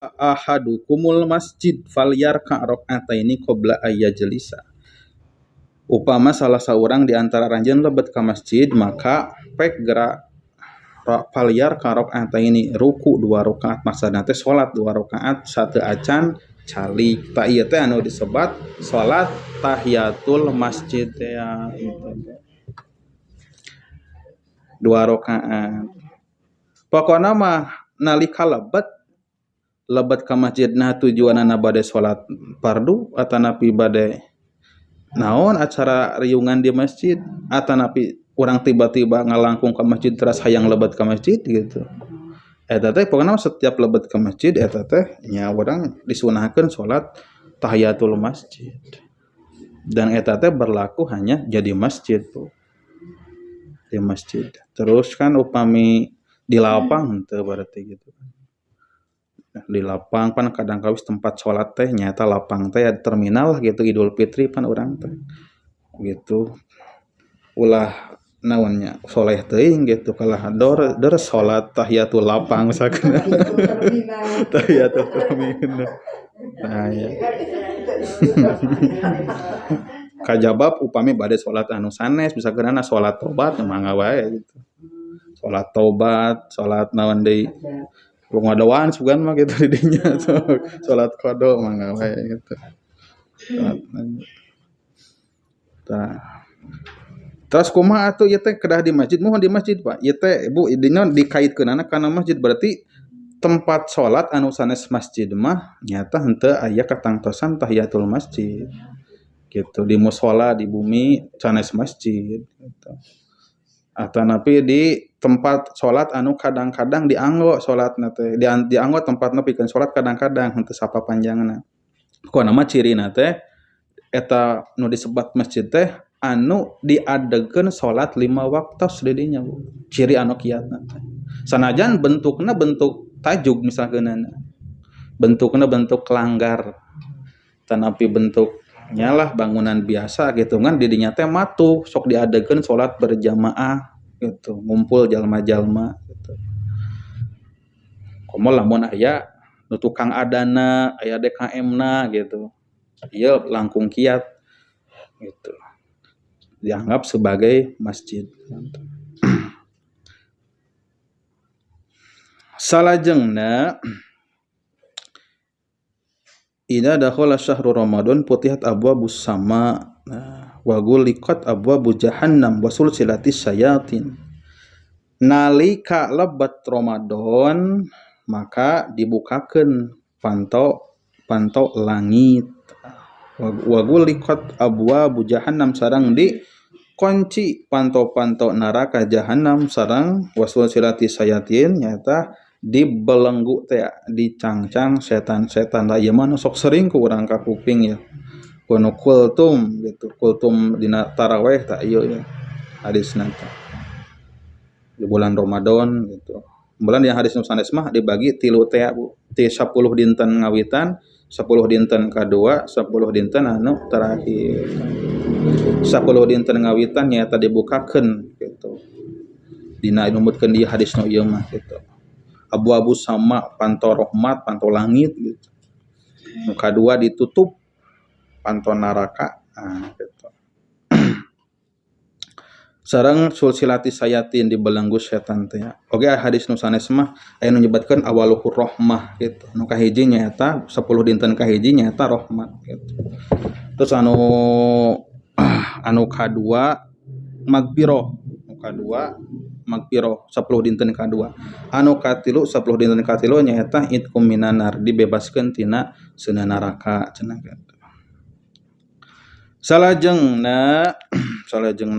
Ahadukumul masjid falyarka rakaataini qabla ayyajlisa. Upama salah seorang di antara aranjeun lebet ka masjid, maka pek gerak falyarka rakaataini, ruku dua rakaat, maksudna teh salat dua rakaat satu acan calik. Tah, ieu teh anu disebat salat tahiyatul masjid teh ya, gitu. Dua rakaat. Pokokna mah nalika lebet lebet ka masjid, nah, tujuanana bade salat fardu atanapi bade naon, acara riungan di masjid, atanapi urang tiba-tiba ngalangkung ke masjid terus hayang lebet ke masjid gitu, eta teh pokoknya setiap lebet ke masjid eta teh nya urang disunahkeun salat tahiyatul masjid, dan eta teh berlaku hanya jadi masjid tuh, di masjid. Terus kan upami di lapang henteu berarti gitu. Di lapang pan kadang kawis tempat sholat teh nyata lapang teh ya terminal gitu. Idul Fitri pan urang teh gitu ulah naonnya, soleh teuing gitu, kalah dor dor salat tahiyatul lapang misalkan, tahiyatul terminal. Nah ya, kajabab upami bade salat anu sanes, misalkan salat tobat, mangga wae gitu, salat tobat, salat naon deui, ngadoan sugan mah gitu di dinya, salat qada mangga wae gitu. Tah, terus kumaha atuh ieu teh, kedah di masjid? Mohon di masjid, Pak. Ieu teh, Bu, dina dikaitkeunana kana masjid, berarti tempat salat anu sanes masjid mah nyata henteu aya katangtosan tahiyatul masjid gitu. Di musola, di bumi sanes masjid gitu, atanapi di tempat salat anu kadang-kadang dianggo salatna teh, dianggo tempatna pikeun salat kadang-kadang, henteu sapapanjangna. Pokona mah cirina teh eta nu disebat masjid teh anu diadegkeun salat lima waktos di dinya, Bu. Ciri anu kiatna teh. Sanajan bentukna bentuk tajug misalkeunana. Bentukna bentuk langgar. Tanapi bentuknya lah bangunan biasa gitu kan, di dinya teh matuh sok diadegkeun salat berjamaah gitu, ngumpul jalma-jalma gitu. Komo lamun aya nu tukang adana, aya DKM-na gitu. Ieu langkung kiat gitu. Dianggap sebagai masjid. Gitu. Salajengna, idza dakhala syahru Ramadan futihat abwabus sama, nah, wa ghuliqat abwabu jahannam wa sulsilatis syayatin. Nalika lebet Ramadan maka dibukakeun panto panto langit, wa ghuliqat abwabu jahannam, sareng di kunci panto-panto neraka jahannam, sareng wasulsilati syayatin, nyata dibelenggu teh, dicangcang setan-setan. Lah, ieu mah nu sok sering ku urang ka kuping ya, kuno kultum gitu, kultum dina taraweh. Tak ieu ya hadisna teh di bulan Ramadan gitu. Bulan yang hadis nu sanes mah dibagi tilu teh, Bu, ti 10 dinten ngawitan, 10 dinten kadua, 10 dinten anu terakhir. 10 dinten ngawitan nyaeta dibukakeun gitu, dina numutkeun di hadis nu ieu mah gitu, abu-abu sama, panto rahmat, panto langit gitu. Nu kadua ditutup panto neraka, nah, gitu. Sareng sulsilati sayatin, dibelenggu setan teh. Oke, hadis nu sanes mah aya nu nyebatkeun awaluhu rahmah gitu. Nu kahiji nyaeta 10 dinten kahiji nyaeta rahmat gitu. Terus anu anu kadua magfirah, nu kadua magfirah 10 dinten kadua. Anu katilu, 10 dinten katilu nyaeta itqum minanar, dibebaskeun tina seuneu neraka cenah gitu. Salajengna salajengna